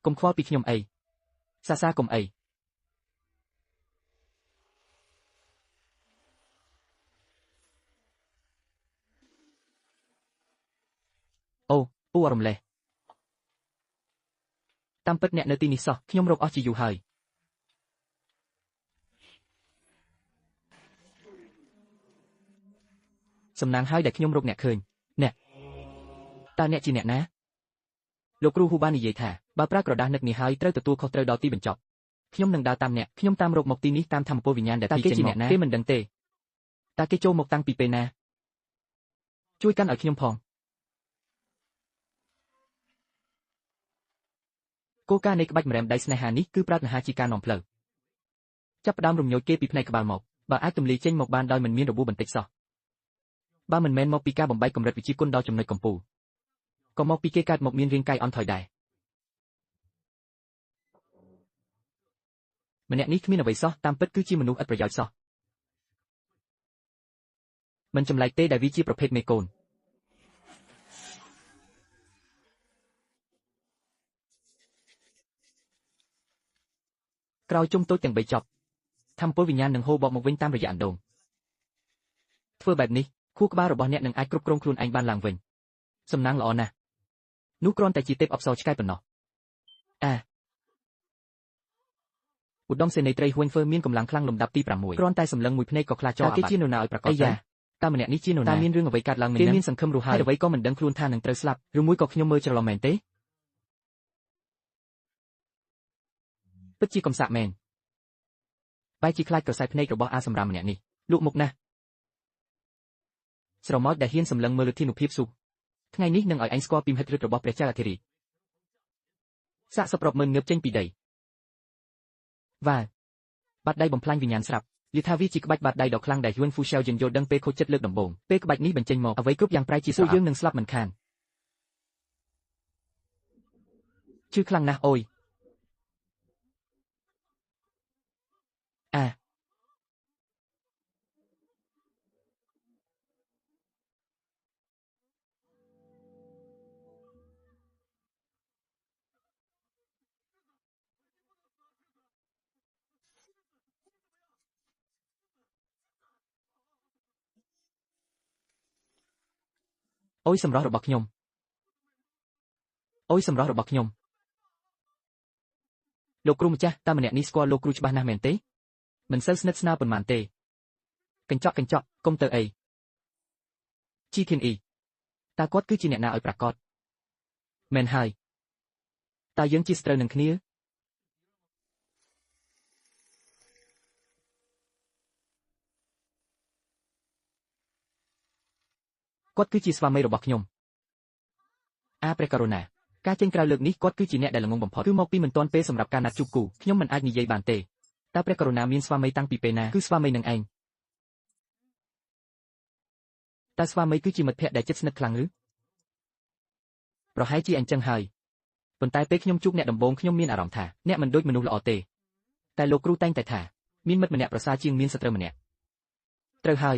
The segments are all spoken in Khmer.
កុំខ្វល់ពីខ្ញុំអីសាសាកុំអីអូពូអរំលេះតាមពិតអ្នកនៅទីនេះសោះខ្ញុំរកអស់ជាយូរហើយសំណាងហើយដែលខ្ញុំរកអ្នកឃើញអ្នកតើអ្នកជាអ្នកណាលោកគ្រូហ៊ូបាននិយាយថាបើប្រើក្រដាសនឹកនេះហើយត្រូវទទួលខុសត្រូវដល់ទីបញ្ចប់ខ្ញុំនឹងដើរតាមអ្នកខ្ញុំតាមរកមកទីនេះតាមធម្មពលវិញ្ញាណដែលទីចេញមកគេមិនដឹងទេតើគេចូលមកតាំងពីពេលណាជួយកាន់ឲ្យខ្ញុំផងគោលការណ៍នៃក្បាច់ម្រាមដៃស្នេហានេះគឺប្រាថ្នាជាការនាំផ្លូវចាប់ផ្ដើមរំញោចគេពីផ្នែកក្បាលមកបើអាចទម្លាយចេញមកបានដោយមិនមានរបួសបន្តិចសោះបើមិនមែនមកពីការបំបែកកម្រិតវិជ្ជាគុណដល់ចំណុចកំពូលក៏មកពីគេកើតមកមានរាងកាយអន់ថយដែរម្នាក់នេះគ្មានអ្វីសោះតាមពិតគឺជាមនុស្សឥតប្រយោជន៍សោះមិនចម្លែកទេដែលវាជាប្រភេទមេកូនក្រោយជុំតូចទាំង3ចប់ធម្មពលវិញ្ញាណនឹងហូរបកមកវិញតាមរយៈអណ្ដូងធ្វើបែបនេះខួរក្បាលរបស់អ្នកនឹងអាចគ្រប់គ្រងខ្លួនឯងបានឡើងវិញសំណាងល្អណាស់នោះគ្រាន់តែជាទេពអប្សរឆ្កែប៉ុណ្ណោះអាឧត្តមសេនីយ៍ត្រីហ៊ុនហ្វឺមានកម្លាំងខ្លាំងលំដាប់ទី6គ្រាន់តែសម្លឹងមួយភ្នែកក៏ខ្លាចចោលអាបាត់គេជានរណាឲ្យប្រកបទៅតើម្នាក់នេះជានរណាតើមានរឿងអ្វីកើតឡើងមែនគេមានសង្ឃឹមរស់ហើយអ្វីក៏មិនដឹងខ្លួនថានឹងត្រូវស្លាប់ឬមួយក៏ខ្ញុំមើលច្រឡំមែនទេពិតជាកំសាកមែនបែរជាខ្លាចក្រសែភ្នែករបស់អាសម្រាមម្នាក់នេះលក់មុខណាស់ស្រមោចដែលហ៊ានសម្លឹងមើលឫទ្ធានុភាពសុខថ្ងៃនេះនឹងឲ្យឯងស្គាល់ពីមហិទ្ធិឫទ្ធិរបស់ព្រះចៅអធិរាជសាកសពរាប់ម៉ឺនងើបចេញពីដីវ៉ាបាត់ដៃបំផ្លាញវិញ្ញាណស្រាប់យល់ថាវាជាក្បាច់បាត់ដៃដ៏ខ្លាំងដែលហ៊ុនហ្វូសែវយិនយល់ដឹងពេលខូចចិត្តលើកដំបូងពេលក្បាច់នេះបញ្ចេញមកអ្វីគ្រប់យ៉ាងប្រែជាពួកយើងនឹងស្លាប់មិនខានឈឺខ្លាំងណាស់អូយអាអូយសម្រស់របស់ខ្ញុំអូយសម្រស់របស់ខ្ញុំលោកគ្រូម្ចាស់តើម្នាក់នេះស្គាល់លោកគ្រូច្បាស់ណាស់មែនទេមិនសូវស្និទ្ធស្នាលប៉ុន្មានទេកញ្ចក់កញ្ចក់កុំទៅអីជីធានអ៊ីតើគាត់គឺជាអ្នកណាឲ្យប្រកាសមែនហើយតើយើងជាសត្រូវនឹងគ្នាគាត់គឺជាស្វាមីរបស់ខ្ញុំអាព្រះករុណាការចេញក្រៅលើកនេះគាត់គឺជាអ្នកដែលល្ងងបំផុតគឺមកពីមិនទាន់ពេលសម្រាប់ការណាត់ជួបគូខ្ញុំមិនអាចនិយាយបានទេតើព្រះករុណាមានស្វាមីតាំងពីពេលណាគឺស្វាមីនឹងឯងតើស្វាមីគឺជាមិត្តភក្តិដែលជិតស្និទ្ធខ្លាំងឬប្រហែលជាអញ្ចឹងហើយប៉ុន្តែពេលខ្ញុំជួបអ្នកដំបូងខ្ញុំមានអារម្មណ៍ថាអ្នកមិនដូចមនុស្សល្អទេតែលោកគ្រូតែងតែថាមានមិត្តម្នាក់ប្រសើរជាងមានសត្រូវម្នាក់ត្រូវហើយ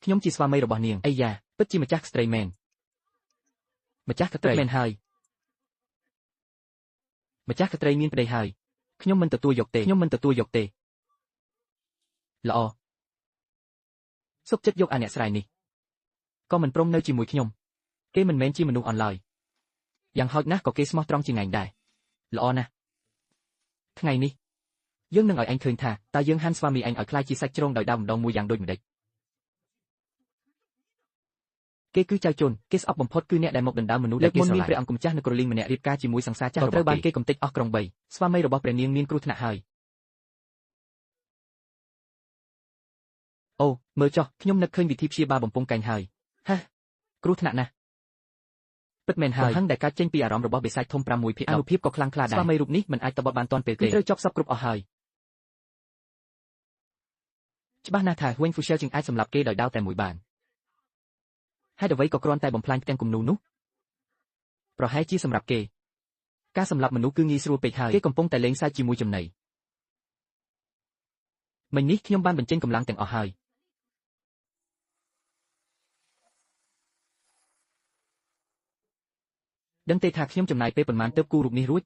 ខ្ញុំជាស្វាមីរបស់នាងអាយ៉ាពិតជាម្ចាស់ស្ត្រីមែនម្ចាស់ក្ត្រីមែនហើយម្ចាស់ក្ត្រីមានប្តីហើយខ្ញុំមិនទទួលយកទេខ្ញុំមិនទទួលយកទេល្អសុខចិត្តយកអាអ្នកស្រែនេះក៏មិនព្រមនៅជាមួយខ្ញុំគេមិនមែនជាមនុស្សអន់ឡើយយ៉ាងហោចណាស់ក៏គេស្មោះត្រង់ជាងឯងដែរល្អណាស់ថ្ងៃនេះយើងនឹងឲ្យឯងឃើញថាតើយើងហាន់ស្វាមីឯងឲ្យក្លាយជាសាច់ជ្រងដោយដើមម្ដងមួយយ៉ាងដូចម្ដេចគេគឺចៅជនគេស្អប់បំផុតគឺអ្នកដែលមកដណ្ដើមមនុស្សដែលគេស្រឡាញ់មានព្រះអង្គម្ចាស់នៅក្រលីងម្នាក់រៀបការជាមួយសង្សារចាស់របស់គេត្រូវបានគេកំទេចអស់ក្រុង3ស្វាមីរបស់ព្រះនាងមានគ្រោះថ្នាក់ហើយអូមើលចុះខ្ញុំនឹកឃើញវិធីព្យាបាលបំពង់កែងហើយហាគ្រោះថ្នាក់ណាស់ពិតមែនហើយកំហឹងដែលកើតចេញពីអារម្មណ៍របស់បិសាចធំ6ភាគអានុភាពក៏ខ្លាំងក្លាដែរស្វាមីរូបនេះមិនអាចតបបានទាន់ពេលទេគឺត្រូវចប់សពគ្រប់អស់ហើយច្បាស់ណាស់ថាហ៊ុនហ្វូសែលជាងអាចសម្លាប់គេដោយដាវតែមួយបានហេតុអ្វីក៏គ្រាន់តែបំផ្លាញផ្ទាំងគំនូនោះប្រហែលជាសម្រាប់គេការសម្លាប់មនុស្សគឺងាយស្រួលពេកហើយគេកំពុងតែលេងសើចជាមួយចំណីមិញនេះខ្ញុំបានបញ្ចេញកម្លាំងទាំងអស់ហើយដឹងទេថាខ្ញុំចំណាយពេលប៉ុន្មានទើបគូរូបនេះរួច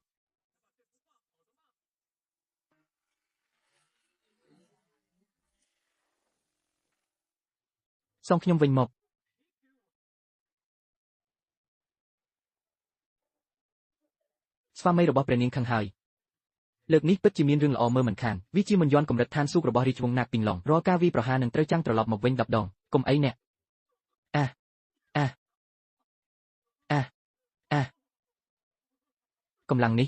សងខ្ញុំវិញមកស្វាមីរបស់ព្រះនាងខឹងហើយលើកនេះពិតជាមានរឿងល្អមើលមិនខានវាជាមិនយន់កម្រិតឋានសួគ៌របស់រាជវង្សណាកពីងឡុងរាល់ការវាយប្រហារនឹងត្រូវចាំងត្រឡប់មកវិញ10ដងកុំអីអ្នកអាអាអាអាកម្លាំងនេះ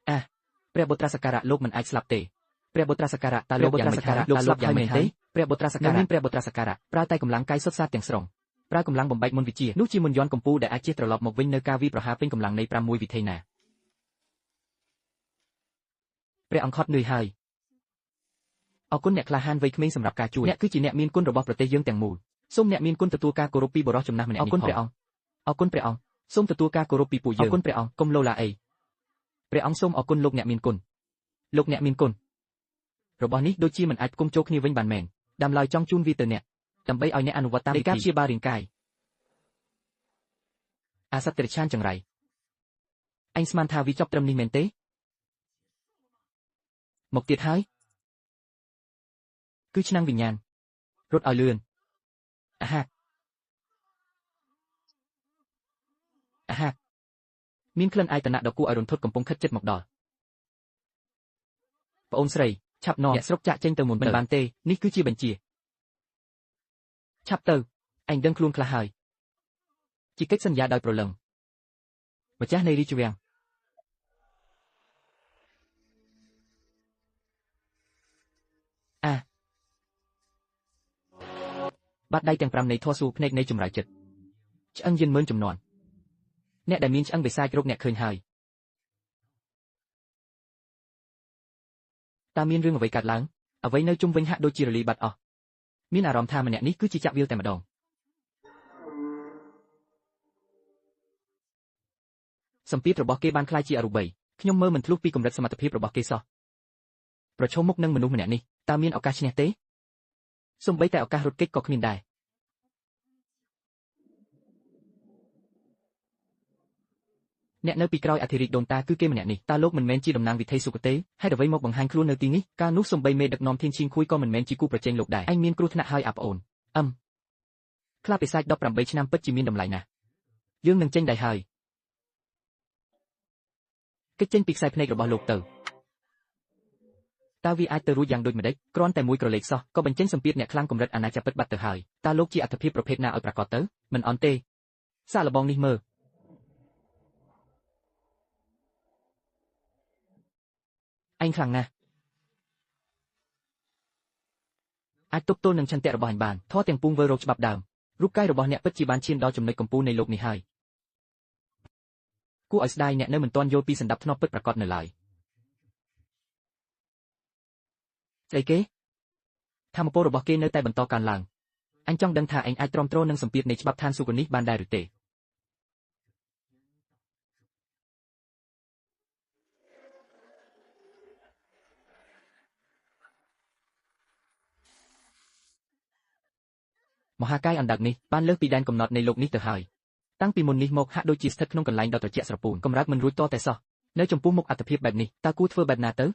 អាព្រះបុត្រាសក្ការៈលោកមិនអាចស្លាប់ទេព្រះបុត្រាសក្ការៈតើលោកយ៉ាងម៉េចហើយលោកស្លាប់យ៉ាងម៉េចទេព្រះបុត្រាសក្ការៈមានព្រះបុត្រាសក្ការៈប្រើតែកម្លាំងកាយសុទ្ធសាធទាំងស្រុងប្រើកម្លាំងបំបែកមុនវិជានោះជាមុនយន់កម្ពូដែលអាចជះត្រឡប់មកវិញនៅការវាយប្រហារពេញកម្លាំងនៃ6វិធីណាព្រះអង្គខត់នឿយហើយអរគុណអ្នកក្លាហានវ័យក្មេងសម្រាប់ការជួយអ្នកគឺជាអ្នកមានគុណរបស់ប្រទេសយើងទាំងមូលសូមអ្នកមានគុណទទួលការគោរពពីបុរសចំណាស់ម្នាក់នេះអរគុណព្រះអង្គអរគុណព្រះអង្គសូមទទួលការគោរពពីពួកយើងអរគុណព្រះអង្គកុំលោឡាអីព្រះអង្គសូមអរគុណលោកអ្នកមានគុណលោកអ្នកមានគុណរបស់នេះដូចជាមិនអាចផ្គុំចូលគ្នាវិញបានមែនដាំឡើយចង់ជូនវាទៅអ្នកដើម្បីឲ្យអ្នកអនុវត្តតាមនៃការព្យាបាលរាងកាយអាសត្វតិរច្ឆានចង្រៃអញស្មានថាវាចប់ត្រឹមនេះមែនទេមកទៀតហើយគឺឆ្នាំងវិញ្ញាណរត់ឲ្យលឿនអាហាអាហាមានក្លិនអាយតនៈដ៏គួរឲ្យរន្ធត់កំពុងខិតជិតមកដល់ប្អូនស្រីឆាប់នាំអ្នកស្រុកចាក់ចេញទៅមុនមិនបានទេនេះគឺជាបញ្ជាឆាប់ទៅអញដឹងខ្លួនខ្លះហើយជាកិច្ចសន្យាដោយព្រលឹងម្ចាស់នៃរាជវាំងអាបាត់ដៃទាំង5នៃធម៌សួរភ្នែកនៃចម្រើយចិត្តឆ្អឹងយិនម៉ឺនចំនួនអ្នកដែលមានឆ្អឹងបិសាចរកអ្នកឃើញហើយតើមានរឿងអ្វីកើតឡើងអ្វីនៅជុំវិញហាក់ដូចជារលីបាត់អស់មានអារម្មណ៍ថាម្នាក់នេះគឺជាចាក់វាលតែម្ដងសម្ពាធរបស់គេបានក្លាយជាអរូបីខ្ញុំមើលមិនធ្លុះពីកម្រិតសមត្ថភាពរបស់គេសោះប្រឈមមុខនឹងមនុស្សម្នាក់នេះតើមានឱកាសឈ្នះទេសូម្បីតែឱកាសរត់គេចក៏គ្មានដែរអ្នកនៅពីក្រោយអធិរាជដូនតាគឺគេម្នាក់នេះតើលោកមិនមែនជាតំណាងវិថីសុគតេហេតុអ្វីមកបង្ហាញខ្លួននៅទីនេះកាលនោះសូម្បីមេដឹកនាំធានឈៀងខួយក៏មិនមែនជាគូប្រជែងលោកដែរឯងមានគ្រោះថ្នាក់ហើយអាប្អូនអឹមខ្លាបិសាច18ឆ្នាំពិតជាមានតម្លៃណាស់យើងនឹងចេញដៃហើយគេចេញពីខ្សែភ្នែករបស់លោកទៅតើវាអាចទៅរួចយ៉ាងដូចម្តេចគ្រាន់តែមួយក្រឡេកសោះក៏បញ្ចេញសម្ពាធអ្នកខ្លាំងកម្រិតអាណាចក្រពិតបាត់ទៅហើយតើលោកជាអត្ថិភាពប្រភេទណាឲ្យប្រាកដទៅមិនអន់ទេសាកល្បងនេះមើលឯងខ្លាំងណាស់អាចទប់ទល់នឹងឆន្ទៈរបស់អញបានធម៌ទាំងពួងវើរោគច្បាប់ដើមរូបកាយរបស់អ្នកពិតជាបានឈានដល់ចំណុចកំពូលនៃលោកនេះហើយគួរឲ្យស្ដាយអ្នកនៅមិនទាន់យល់ពីសន្តាប់ធ្នាប់ពិតប្រាកដនៅឡើយស្អីគេធម៌ពលរបស់គេនៅតែបន្តកើនឡើងអញចង់ដឹងថាឯងអាចទ្រាំទ្រនឹងសម្ពាធនៃច្បាប់ឋានសួគ៌នេះបានដែរឬទេមហាកាយអណ្ដើកនេះបានលើសពីដែនកំណត់នៃលោកនេះទៅហើយតាំងពីមុននេះមកហាក់ដូចជាស្ថិតក្នុងកន្លែងដ៏ត្រជាក់ស្រពោនកម្រើកមិនរួចតតែសោះនៅចំពោះមុខអត្ថភាពបែបនេះតើគួរធ្វើបែបណាទៅ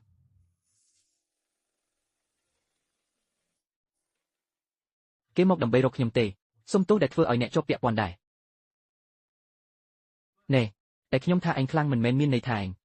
គេមកដើម្បីរកខ្ញុំទេសុំទោសដែលធ្វើឲ្យអ្នកជាប់ពាក់ព័ន្ធដែរណែតែខ្ញុំថាឯងខ្លាំងមិនមែនមានន័យថាឯង